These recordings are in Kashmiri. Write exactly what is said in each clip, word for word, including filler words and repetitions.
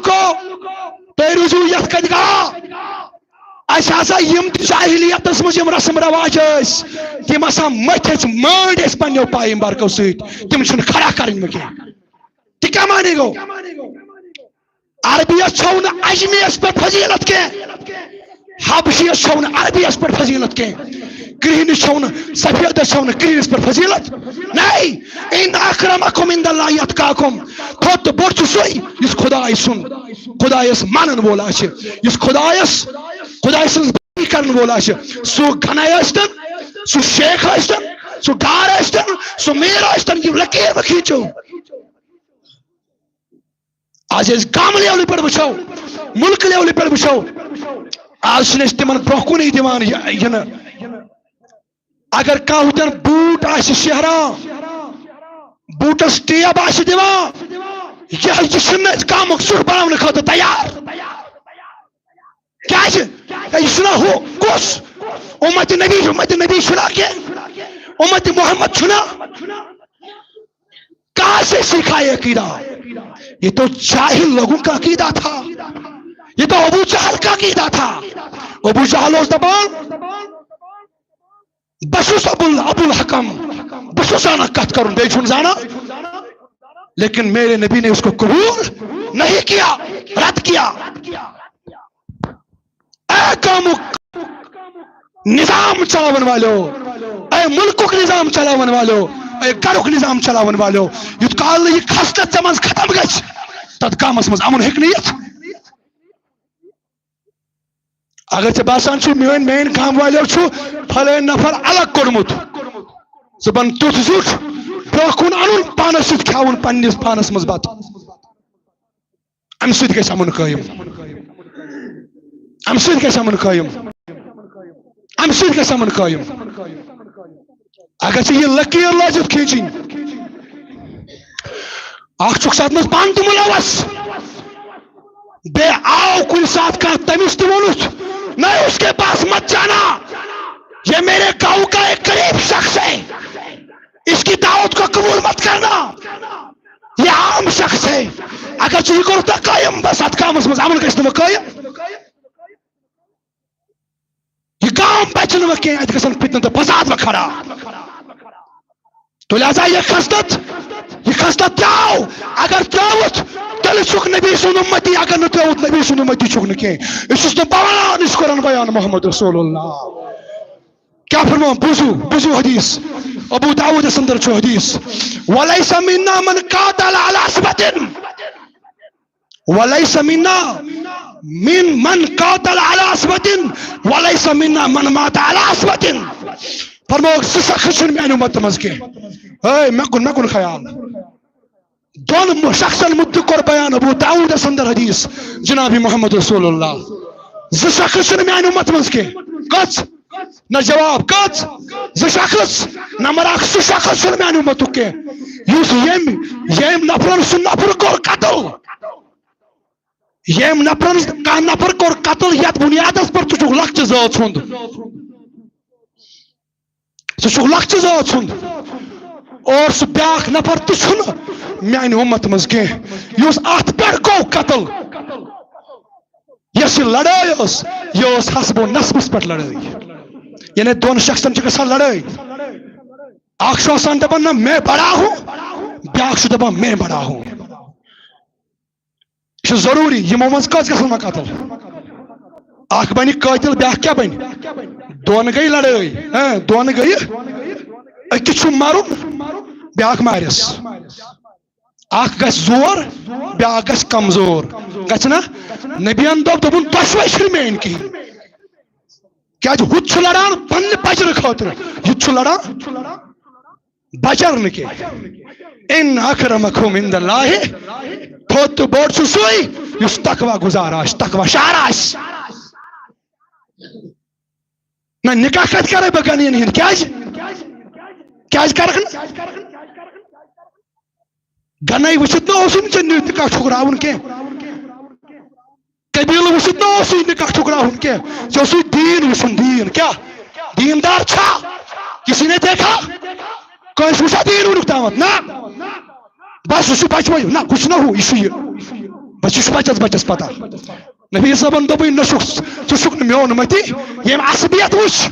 لُکو، تُہۍ روٗزِو یَتھ کَتھِ گا۔ اَسہِ ہسا یِم تہِ جاہلیتس منٛز یِم رسم رواج ٲسۍ، تِم ہسا مٔتھۍ اَسہِ مٲنٛڈۍ أسۍ پننیو پایمبرکو سۭتۍ۔ تِم چھِنہٕ کھڑا کرٕنۍ وۄنۍ کینٛہہ۔ تہِ کیٛاہ معنی گوٚو؟ عربیَس چھو نہٕ عجمیَس پٮ۪ٹھ فضیلت کینٛہہ، حبشیَس چھو نہٕ عربیَس پٮ۪ٹھ فضیلت کینٛہہ، کرٛہنِس چھو نہٕ، سفیدس چھو نہٕ کرٛہنِس پٮ۪ٹھ فضیلت۔ نہیں، ان اکرمکم عند اللہ اتقاکم، کھۄتہٕ تہٕ بوٚڑ چھُ سُے یُس خداے سُنٛد، خدایس مانن وول آسہِ، یُس خدایس، خداے سٕنٛز بندگی کرن وول آسہِ، سُہ گناے ٲسۍتن، سُہ شیخ ٲسۍتن، سُہ ڈار ٲسۍتن، سُہ میٖر ٲسۍتن، یہِ لکیر مہٕ کھیٖنچو۔ آز أسۍ گامہٕ لیولہِ پٮ۪ٹھ وٕچھو، مُلکہٕ لیولہِ پٮ۪ٹھ وٕچھو، آز چھِنہٕ أسۍ تِمن برونٛہہ کُنٕے دِوان یہِ، یِنہٕ۔ اگر کانٛہہ ہُتٮ۪ن بوٗٹ آسہِ شیہران، بوٗٹس ٹیب آسہِ دِوان، یہِ، یہِ چھِنہٕ أسۍ گامُک سُہ بناونہٕ خٲطرٕ تیار۔ کیازِ؟ ہے، یہِ چھُنہ ہُہ کُس؟ اُمت نبی، اُمت نبی چھُنہ کینٛہہ؟ اُمت محمد چھُنہ؟ کہاں سے سیکھا یہ عقیدہ؟ یہ تو جاہل لوگوں کا عقیدہ تھا، یہ تو ابو جہل کا عقیدہ تھا۔ ابو جہل اوس دپان، بہٕ چھُس ابو، ابو الحکم، بہٕ چھُس زانان کتھ کرُن، بیٚیہِ چھُنہٕ زانان۔ لیکن میرے نبی نے اس کو قبول نہیں کیا، رد کیا۔ اے قومُک نظام چلاون والو، اے مُلکُک نظام چلاون والو، اے گرُک نظام چلاون والو، یوٗت کال نہٕ یہِ خصلت ژےٚ منٛز ختم گژھِ، تتھ گامس منٛز امُن ہیٚکہِ نہٕ یِتھ۔ اگر ژےٚ باسان چھُ میٲنۍ، میٲنۍ گام والیو چھُ فلٲنۍ نفر الگ کوٚڑمُت، ژٕ بن تیُتھ زیُٹھ، برونٛہہ کُن انُن پانس سۭتۍ کھیاوُن پننِس پانس منٛز بتہٕ۔ امہِ سۭتۍ گژھِ امُن قٲیِم۔ امہِ سۭتۍ گژھِ امُن قٲیِم۔ امہِ سۭتۍ گژھِ امُن قٲیِم۔ اگر ژےٚ یہِ لکیٖر لٲجِتھ کھینچِنۍ، اکھ چھُکھ ستھ منٛز پانہٕ تہِ مُلوث، بیٚیہِ آو کُنہِ ساتہٕ کانٛہہ تٔمِس تہِ ووٚنُتھ، نہیں اس کے پاس مت جانا، یہ میرے گاؤں کا ایک غریب شخص ہے، اس کی دعوت کو قبول مت کرنا، یہ عام شخص ہے۔ اگر ژےٚ یہِ کوٚرُتھ نا قٲیِم، بس اتھ گامس منٛز امُن گژھِ نہٕ وۄنۍ قٲیِم۔ یہ گام بچہِ نہٕ وۄنۍ کینٛہہ، اتہِ گژھن فتنہٕ تہٕ فساد وۄنۍ کھڑا۔ تو لہذا یہ خصلت، یہ خصلت ترٛاو۔ اگر ترٛٲوُتھ، تیٚلہِ چھُکھ نبی سُنٛد اُمتی، اگر نہٕ ترٛٲوُتھ، نبی سُنٛد اُمتی چھُکھ نہٕ کینٛہہ۔ أسۍ چھُس نہٕ بوان، أسۍ چھُ کران بیان محمد رسول اللہ۔ کیا فرماوان؟ بوٗزِو، بوٗزِو حدیث۔ ابو داؤدس اندر چھُ حدیث، ولیس منا من قاتل علی عصبۃ، ولیس منا من، من قاتل علی عصبۃ، ولیس منا من مات علی عصبۃ۔ فرمووُکھ، زٕ شخص چھِنہٕ میانہِ اُمتہٕ منٛز کینٛہہ۔ ہے، مےٚ کُن، مےٚ کُن خیال۔ دۄن مُ-، شخصن مُتعلق کوٚر بیان ابو داؤدس اندر حدیث جناب محمد رسول اللہ۔ زٕ شخص چھِنہٕ میانہِ اُمتہٕ منٛز کینٛہہ۔ کٔژ؟ نہ جواب، کٔژ؟ زٕ شخص۔ نمبر اکھ، سُہ شخص چھُنہٕ میانہِ اُمتُک کینٛہہ یُس ییٚمۍ، ییٚمۍ نفرن سُہ نفر کوٚر قتل، ییٚمۍ نفرن کانٛہہ نفر کوٚر قتل یتھ بُنیادس پٮ۪ٹھ ژٕ چھُکھ لۄکچہِ ذٲژ ہُنٛد۔ ژٕ چھُکھ لۄکچہِ ذٲژ ہُنٛد۔ اور سُہ بیٛاکھ نفر تہِ چھُنہٕ میانہِ اُمت منٛز کینٛہہ یُس اتھ پٮ۪ٹھ گوٚو قتل۔ یۄس یہِ لڑٲے ٲس، یہِ ٲس حسب و نسبس پٮ۪ٹھ لڑٲے۔ یعنی دۄن شخصن چھِ گژھان لڑٲے۔ اکھ چھُ آسان دپان، نہ میں بڑا ہوں، بیٛاکھ چھُ دپان میں بڑا ہوں۔ یہِ چھُ ضروٗری، یِمو منٛز کٔژ گژھن وۄنۍ قتل؟ اکھ بنہِ قٲتل، بیٛاکھ کیٛاہ بنہِ؟ دۄن گٔے لڑٲے، ہاں، دۄن گٔیہِ، أکِس چھُ مرُن، بیٛاکھ مارٮ۪س۔ اکھ گژھِ زور، بیٛاکھ گژھِ کمزور۔ گژھِ نا؟ نبیَن دوٚپ، دوٚپُن، دۄشوے چھِنہٕ میٲنۍ کِہیٖنۍ۔ کیازِ ہُتہِ چھُ لڑان پننہِ بچنہٕ خٲطرٕ، یہِ تہِ چھُ لڑان بچر نہٕ کینٛہہ۔ ان اکرمکم عند اللہ، کھۄتہٕ تہٕ بوٚڑ چھُ سُے یُس تقوی گزار آسہِ، تقوی شعار آسہِ۔ نہ، نکاح کتہِ کرے بہٕ گنین ہُنٛد؟ کیازِ؟ کیازِ کرکھ نہٕ؟ گنے وٕچھِتھ نہ اوسُے نہٕ ژےٚ نکاح ٹھُکراوُن کینٛہہ۔ قبیلہٕ وٕچھِتھ نہ اوسُے نکاح ٹھُکراوُن کینٛہہ، ژےٚ اوسُے دیٖن وٕچھُن، دیٖن کیٛاہ؟ دیٖندار چھا؟ کسی نے دیکھا؟ کٲنٛسہِ وٕچھا دیٖن وٕنیُک تامَتھ؟ نہ۔ بس، یہِ چھُ بچوے، نہ، ہُہ چھُنہ ہُہ، یہِ چھُ یہِ۔ بس، یہِ چھُ بچس بچس پتہ۔ نبی صٲبن دوٚپُے، نہ چھُکھ، ژٕ چھُکھ نہٕ میون اُمتی۔ ییٚمۍ عصبیت وٕچھ،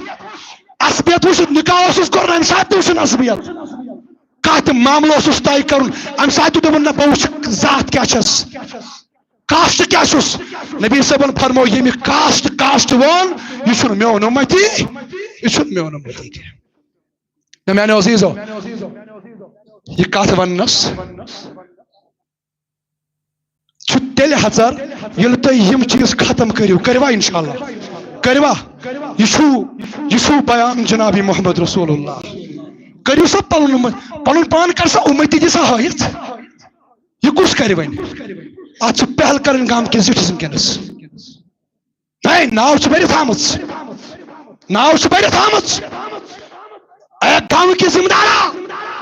عصبیت وٕچھِتھ نکاح اوسُس کوٚرمُت، امہِ ساتہٕ تہِ وٕچھُن عصبیت۔ کانٛہہ تہِ معاملہٕ اوسُس طے کرُن، امہِ ساتہٕ تہِ دوٚپُن، نہ، بہٕ وٕچھِ ذات کیٛاہ چھس، کاسٹ کیٛاہ چھُس۔ نبی صٲبن فرموو، ییٚمہِ کاسٹ، کاسٹ وون، یہِ چھُنہٕ میون اُمتی، یہِ چھُنہٕ میون اُمتی کینٛہہ۔ نہ، میانیو عزیزو، یہِ کتھ وننس چھُ تیٚلہِ ہژر، ییٚلہِ تُہۍ یِم چیٖز ختم کٔرِو۔ کٔرِوا انشاءاللہ؟ کٔرِوا؟ یہِ چھُو، یہِ چھُو بیان جناب محمد رسول اللہ۔ کٔرِو سا پنُن، پنُن پان کر سا اُمتی، دِ سا ہٲیِتھ۔ یہِ کُس کرِ وۄنۍ؟ اتھ چھِ پہل کرٕنۍ گامہٕ کِس زِٹھِس وٕنکیٚنس۔ ہے، ناو چھِ بٔرِتھ آمٕژ۔ ناو چھِ بٔرِتھ آمٕژ۔ اے گامہٕ کہِ ذمہٕ دارا،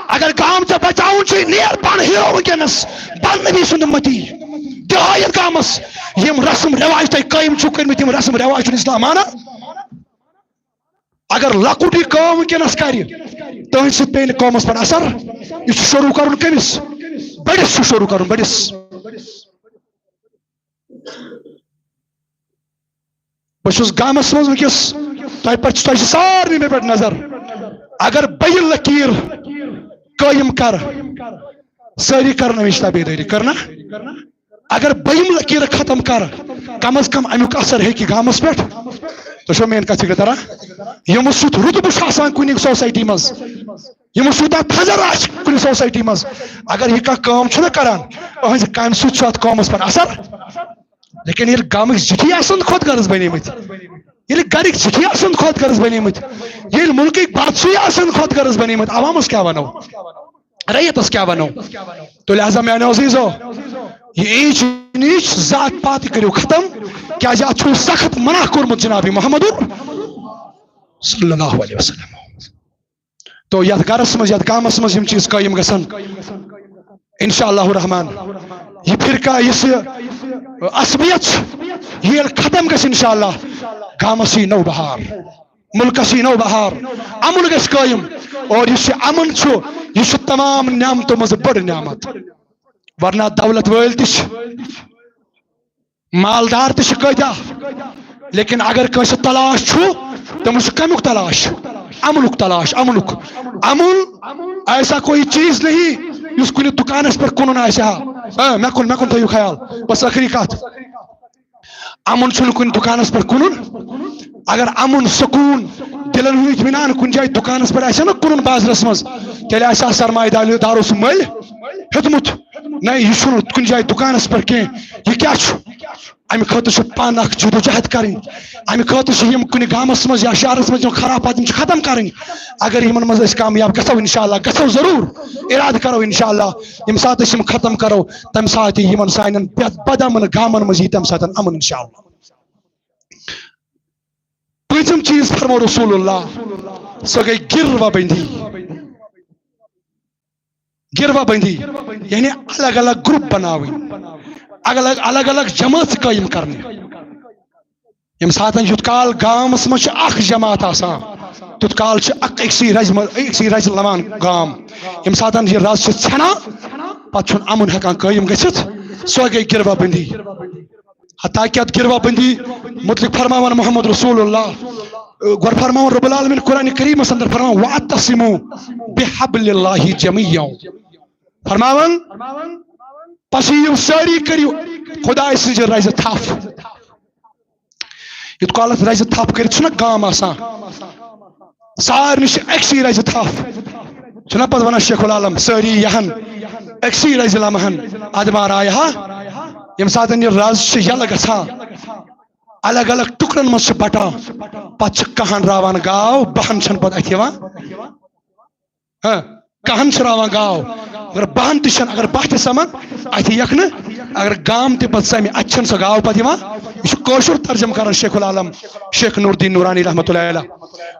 اگر گام ژےٚ بچاوُن چھُے، نیر بن ہیرو وٕنکیٚنس، بن نبی سُنٛد اُمتی، دِ ہٲیِتھ گامس۔ یِم رسم رواج تۄہہِ قٲیِم چھِو کٔرمٕتۍ، یِم رسم رواج چھُنہٕ اسلام مانان۔ اگر لۄکُٹ یہِ کٲم وٕنکیٚنس کرِ، تُہنٛدِ سۭتۍ پیٚیہِ نہٕ قومس پٮ۪ٹھ اثر۔ یہِ چھُ شروٗع کرُن کٔمِس؟ بٔڑِس چھُ شروٗع کرُن، بٔڑِس۔ بہٕ چھُس گامس منٛز وٕنکیٚس، تۄہہِ پٮ۪ٹھ چھِ، تۄہہِ چھِ سارنٕے مےٚ پٮ۪ٹھ نظر۔ اگر بہٕ یہِ لکیٖر قٲیِم کرٕ، سٲری کرن اَمِچ تابعدٲری، کرنا؟ اگر بہٕ یِم لکیٖرٕ ختم کرٕ، کم از کم اَمیُک اثر ہیٚکہِ گامس پٮ۪ٹھ۔ تُہۍ چھِوا میٲنۍ کتھ فکرِ تران؟ یِمو سُہ رُتبہٕ چھُ آسان کُنہِ سوسایٹی منٛز، یِمو سُہ تتھ تھزر آسہِ کُنہِ سوسایٹی منٛز، اگر یہِ کانٛہہ کٲم چھُنہ کران، أہنٛزِ کامہِ سۭتۍ چھُ اتھ قومس پٮ۪ٹھ اثر۔ لیکن ییٚلہِ گامٕکۍ زِٹھی آسن خۄد غرض بنیمٕتۍ، ییٚلہِ گرِکۍ زِٹھی آسن خۄد غرض بنیمٕتۍ، ییٚلہِ مُلکٕکۍ بادشاہٕے آسن خۄد غرض بنیمٕتۍ، عوامس کیٛاہ ونو؟ رعیتس کیٛاہ ونو؟ تو لہذا میانیو عزیزو، یہِ اینچ نیچ ذات پات کٔرِو ختم، کیازِ اتھ چھُو سخت منع کوٚرمُت جناب محمد صلی اللہ علیہ وسلم۔ تو یتھ گرس منٛز، یتھ گامس منٛز یِم چیٖز قٲیِم گژھن، انشاء اللہ الرحمن، یہِ فرقہ، یُس یہِ عصبیت چھِ، یہِ ییٚلہِ ختم گژھِ انشاء اللہ، گامس یی نو بہار، ملکس یی نو بہار، امن گژھِ قٲیِم۔ اور یُس یہِ امن چھُ، یہِ چھُ تمام نعمتو منٛز بٔڑ نعمت۔ ورنہ دولت وٲلۍ تہِ چھِ، مالدار تہِ چھِ کۭتیاہ، لیکن اگر کٲنٛسہِ تلاش چھُ، تٔمِس چھُ کمیُک تلاش؟ امنُک تلاش، امنُک۔ امن ایسا کوئی چیز نہیں یُس کُنہِ دُکانس پٮ۪ٹھ کٕنُن آسہِ ہا۔ آ، مےٚ کُن، مےٚ کُن تھٲیِو خیال۔ بس ٲخری کتھ، امن چھُنہٕ کُنہِ دُکانس پٮ۪ٹھ کٕنُن۔ اگر امن، سکوٗن، دلن ہُنٛد اطمینان کُنہِ جایہِ دُکانس پٮ۪ٹھ آسہِ ہا نہ کٕنُن بازرس منٛز، تیٚلہِ آسہِ ہا سرمایہ دار، دارو سُہ مٔلۍ ہیوٚتمُت۔ نہ، یہِ چھُنہٕ کُنہِ جایہِ دُکانس پٮ۪ٹھ کینٛہہ۔ یہِ کیٛاہ چھُ؟ امہِ خٲطرٕ چھُ پانہٕ اکھ جدوجہد کرٕنۍ۔ امہِ خٲطرٕ چھِ یِم کُنہِ گامس منٛز یا شہرس منٛز یِم خرافات، یِم چھِ ختم کرٕنۍ۔ اگر یِمن منٛز أسۍ کامیاب گژھو، انشاءاللہ گژھو ضروٗر، ارادٕ کرو انشاءاللہ، ییٚمہِ ساتہٕ أسۍ یِم ختم کرو، تمہِ ساتہٕ یی یِمن سانٮ۪ن بد-، بدامن گامن منٛز یی تمہِ ساتہٕ امن انشاءاللہ۔ پٲنٛژِم چیٖز فرمو رسول اللہ، سۄ گٔے گروہ بندی۔ گروہ بندی یعنی الگ الگ گروپ بناوٕنۍ، الگ الگ، الگ الگ جمٲژ قٲیِم کرنہِ۔ ییٚمہِ ساتہٕ یُتھ کال گامس منٛز چھِ اکھ جماعت آسان، تیُتھ کال چھِ اکھ أکسٕے رزِ منٛز، أکسٕے رزِ لمان گام۔ ییٚمہِ ساتہٕ یہِ رز چھِ ژھٮ۪نان، پتہٕ چھُنہٕ امُن ہٮ۪کان قٲیِم گٔژھِتھ۔ سۄ گٔے گروہ بندی۔ حتیٰ کہ اتھ گروہ بندی متعلق فرماوان محمد رسول اللہ، گۄڈٕ فرماوان رب العالمین قرآن کریمس اندر فرماوان، "واعتصموا بحبل اللہ جمیعا"۔ فرماوان، پس یِیِو سٲری، کٔرِو خداے سٕنٛزِ رزِ تھپھ۔ یُتھ کالس رزِ تھپھ کٔرِتھ چھُنہ گام آسان، سارنٕے چھِ أکسٕے رزِ تھپھ۔ چھُنہ پتہٕ ونان شیخ العالم، سٲری یِہن أکسٕے رزِ لمہن ادما رایہا۔ ییٚمہِ ساتہٕ یہِ رز چھِ یلہٕ گژھان، الگ الگ ٹُکرن منٛز چھِ بٹان، پتہٕ چھِ کہن راوان گاو، بہن چھنہٕ پتہٕ اتھِ یِوان۔ ہاں، کہن چھِ راوان گاو، اگر بہن تہِ چھنہٕ، اگر بہہ تہِ سمان اتھِ یکھ نہٕ، اگر گام تہِ پتہٕ سمہِ، اتہِ چھنہٕ سۄ گاو پتہٕ یِوان۔ یہِ چھُ کٲشُر ترجمہٕ کران شیخ العالم شیخ نور الدین نورانی رحمتہ اللہ علیہ۔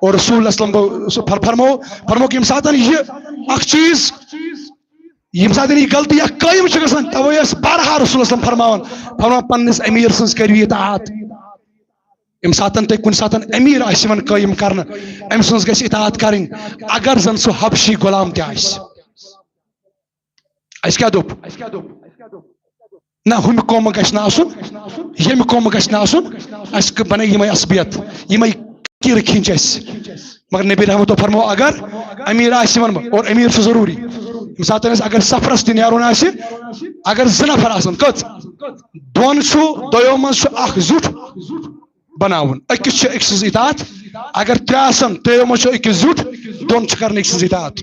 اور رسول اسلم بو-، سُہ فر-، فرمو، فرمو کہ ییٚمہِ ساتہٕ یہِ اکھ چیٖز، ییٚمہِ ساتہٕ یہِ غلطی اکھ قٲیِم چھِ گژھان، توے ٲس بارہا رسول اسلم فرماوان، فرماوان، پننِس امیر سٕنٛز کٔرِو اطاعت۔ ییٚمہِ ساتہٕ تۄہہِ کُنہِ ساتہٕ امیر آسہِ یِوان قٲیِم کرنہٕ، أمۍ سٕنٛز گژھِ اطاعت کرٕنۍ، اگر زن سُہ حبشی غلام تہِ آسہِ۔ اسہِ کیٛاہ دوٚپ؟ نہ، ہُمہِ قومہٕ گژھِ نہٕ آسُن، ییٚمہِ قومہٕ گژھِ نہٕ آسُن، اَسہِ بنٲے یِمے عصبیت، یِمے کیٖرٕ کھینچ اَسہِ۔ مگر نبی رحمتو فرمو، اگر امیر آسہِ یِمن منٛز، اور امیر چھُ ضروٗری، ییٚمہِ ساتہٕ أسۍ اگر سفرس تہِ نیرُن آسہِ، اگر زٕ نفر آسن، کٔژ؟ دۄن چھُ، دۄیو منٛز چھُ اکھ زیُٹھ بناوُن، أکِس چھِ أکۍ سٕنٛز اطاعت۔ اگر ترٛےٚ آسن، ترٛیٚیو منٛز چھُ أکِس زیُٹھ، دۄن چھِ کرٕنۍ أکۍ سٕنٛز اطاعت۔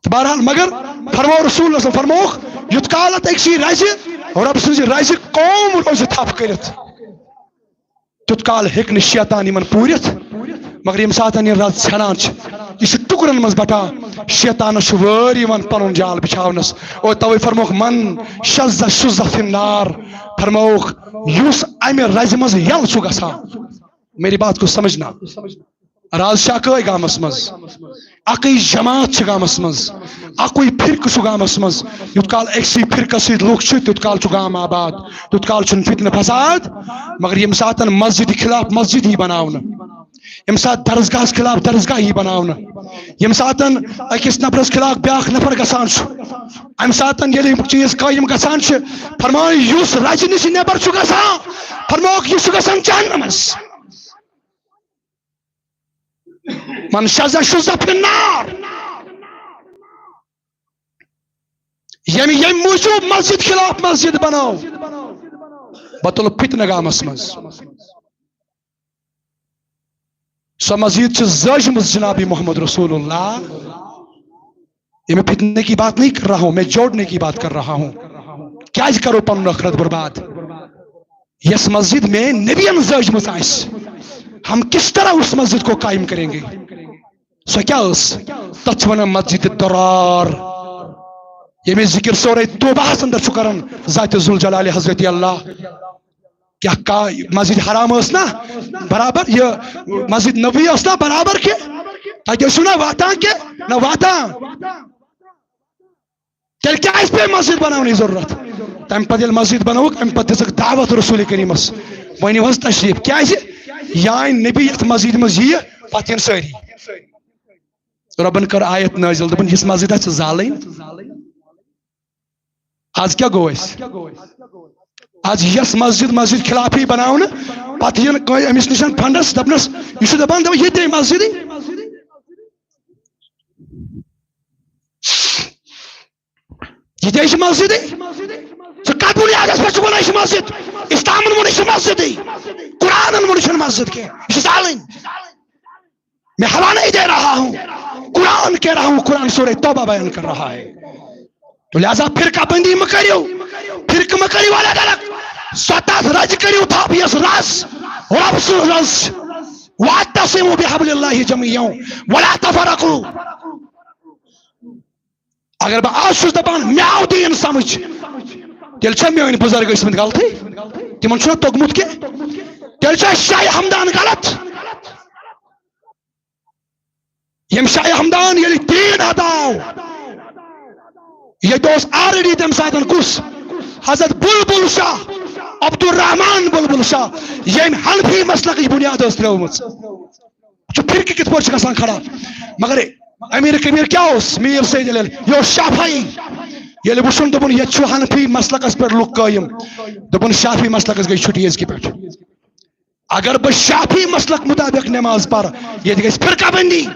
تہٕ بہرحال، مگر فرموو رسول اللہ صلی اللہ علیہ وسلم، فرمووُکھ، یُتھ کالَتھ أکۍ سٕے رَزِ، رۄب سٕنٛزِ رَزِ قوم روزِ تھپھ کٔرِتھ، تیُتھ کال ہیٚکہِ نہٕ شیطان یِمن پوٗرِتھ۔ مگر ییٚمہِ ساتہٕ یہِ رَز ژھٮ۪نان چھِ، یہِ چھُ ٹُکرَن منٛز بَٹان، شیطانَس چھُ وٲرۍ یِوان پَنُن جال بِچھاونَس۔ اور تَوَے فرمووُکھ، من شذ شذ فی النار، فرمووُکھ، یُس اَمہِ رَزِ منٛز یَلہٕ چھُ گژھان۔ میری بات کو سمجھنا۔ راز چھا اکٲے گامس منٛز، اکٕے جماعت چھِ گامس منٛز، اکُے فرقہٕ چھُ گامس منٛز۔ یوٗت کال أکسٕے فرقس سۭتۍ لُکھ چھِ، تیوٗت کال چھُ گام آباد، تیوٗت کال چھُنہٕ فتنہٕ فساد۔ مگر ییٚمہِ ساتہٕ مسجدِ خلاف مسجد یی بناونہٕ، ییٚمہِ ساتہٕ درسگاہس خلاف درسگاہ یی بناونہٕ، ییٚمہِ ساتہٕ أکِس نفرس خلاف بیٛاکھ نفر گژھان چھُ، اَمہِ ساتہٕ ییٚلہِ یِم چیٖز قٲیِم گژھان چھِ، فرماوان، یُس رَزِ نِش نٮ۪بر چھُ گژھان، فرمووُکھ، یہِ چھُ گژھان جہنمس۔ من شذ شذ فی النار۔ ییٚمہِ، ییٚمہِ موٗجوٗب مسجد خلاف مسجد بنٲو، بطل فتنہٕ گامس منٛز۔ سۄ مسجد چھِ زٲجمٕژ جناب محمد رسول اللہ۔ یہ میں فتنے کی بات نہیں کر رہا ہوں، میں جوڑنے کی بات کر رہا ہوں۔ کیازِ کرو پنُن ٲخرت برباد؟ یس مسجد میں نبین زٲجمٕژ آسہِ، ہم کس طرح اس مسجد کو قائم کریں گے؟ سۄ کیٛاہ ٲس؟ تتھ چھِ ونان مسجد درار۔ ییٚمِچ ذکر سورہ توبہس اندر چھُ کران ذات ذوالجلال حضرت اللہ۔ کیٛاہ کا-، مسجد حرام ٲس نا برابر؟ یہِ مسجد نبوی ٲس نا برابر کہِ؟ تتہِ ٲسِو نا واتان کہِ نہ واتان؟ تیٚلہِ کیٛازِ پیٚیہِ مسجد بناونٕچ ضروٗرت؟ تَمہِ پتہٕ ییٚلہِ مسجد بنٲوٕکھ، اَمہِ پتہٕ دِژٕکھ دعوت رسول کریٖمس، ؤنِو حظ تشریٖف۔ کیٛازِ؟ یہِ آے نبی یتھ مسجد منٛز یِیہِ، پتہٕ یِن سٲری۔ رۄبن کٔر آیت نٲزِل، دوٚپُن، یِژھ مسجد آسہِ زالٕنۍ۔ آز کیٛاہ گوٚو اَسہِ؟ آز یۄس مسجد مسجد خلافٕے بناونہٕ، پتہٕ یِن کٲنٛسہِ أمِس نِش فنڈس، دپنس، یہِ چھُ دپان، دپان، یہِ تہِ مسجدٕے۔ یہِ تہِ چھِ مسجدٕے۔ ژٕ کتھ بُنیادس پٮ۪ٹھ چھُکھ ونان یہِ چھِ مسجد؟ اسلامن ووٚن یہِ چھِ مسجدٕے، قرآنن ووٚن یہِ چھَنہٕ مسجد کینٛہہ، یہِ چھِ زالٕنۍ۔ میں حوالے دے رہا ہوں، قرآن کہہ رہا ہوں، قرآن سورہ توبہ بیان کر رہا ہے۔ تو لہذا فرقہ بندی مہ کٔرِو، فرقہٕ مہ کٔرِو الگ الگ، سۄ تتھ رزِ کٔرِو تھپھ یۄس رز، رۄب سٕنٛز رز چھِ۔ واعتصموا بحبل اللہ جمیعا ولا تفرقوا۔ اگر بہٕ آز چھُس دپان مےٚ آو دیٖن سمجھ، تیٚلہِ چھا میٲنۍ بُزرگ ٲسمٕتۍ غلطٕے؟ تِمن چھُنہ توٚگمُت کینٛہہ؟ تیٚلہِ چھا شاہ ہمدان غلط؟ ییٚمہِ شاہ ہمدان ییٚلہِ دیٖن ہتاو، ییٚتہِ اوس already تمہِ ساتہٕ کُس؟ حضرت بلبل شاہ، عبدالرحمان بلبل شاہ، ییٚمۍ حنفی مسلکٕچ بُنیاد ٲس ترٲومٕژ۔ چھُ فرقہٕ کِتھ پٲٹھۍ چھُ گژھان کھڑا؟ مگر امیر کبیر کیٛاہ اوس؟ میر سید علی، یہِ اوس شافعی۔ ییٚلہِ وُچھُن، دوٚپُن، ییٚتہِ چھُ حنفی مسلکس پٮ۪ٹھ لُکھ قٲیِم، دوٚپُن، شافعی مسلکس گٔے چھُٹی أزکہِ پٮ۪ٹھ۔ اگر بہٕ شافعی مسلک مطابق نماز پرٕ، ییٚتہِ گژھِ فرقہ بندی۔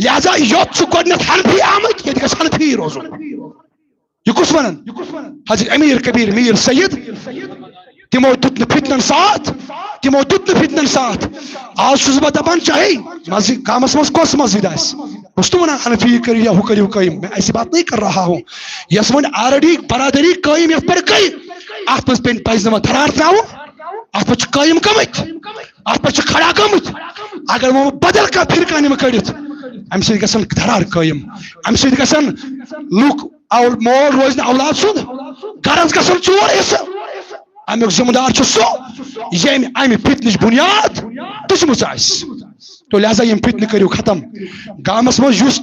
لہذا یوٚت چھُ گۄڈٕنیتھ حنفی آمٕتۍ، ییٚتہِ گژھِ حنفی روزُن۔ یہِ کُس ونان؟ حضرت امیر کبیر میر سید۔ تِمو دیُت نہٕ فتنن ساتھ، تِمو دیُت نہٕ فتنن ساتھ۔ آز چھُس بہٕ دپان، چاہے مسجد، گامس منٛز کۄس مسجد آسہِ، بہٕ چھُس نہٕ ونان حنفی کٔرِو یا ہُہ کٔرِو قٲیِم، میں ایسی بات نہیں کر رہا ہوں۔ یۄس وۄنۍ already برادری قٲیِم یتھ پٮ۪ٹھ گٔے، اتھ منٛز پیٚن، پزِ نہٕ وۄنۍ درار ترٛاوُن، اتھ پٮ۪ٹھ چھِ قٲیِم گٔمٕتۍ، اتھ پٮ۪ٹھ چھِ کھڑا گٔمٕتۍ۔ اگر وۄنۍ بدل کانٛہہ فرقہٕ نِمہٕ کٔڑِتھ، امہِ سۭتۍ گژھن درار قٲیِم، امہِ سۭتۍ گژھن لُکھ اول-، مول روزِ نہٕ اولاد سُنٛد، گرس گژھن ژور حصہٕ۔ امیُک ذمہٕ دار چھُ سُہ، ییٚمۍ امہِ فتنٕچ بُنیاد دِژمٕژ آسہِ۔ تو لہذا یِم فتنہٕ کٔرِو ختم۔ گامس منٛز یُس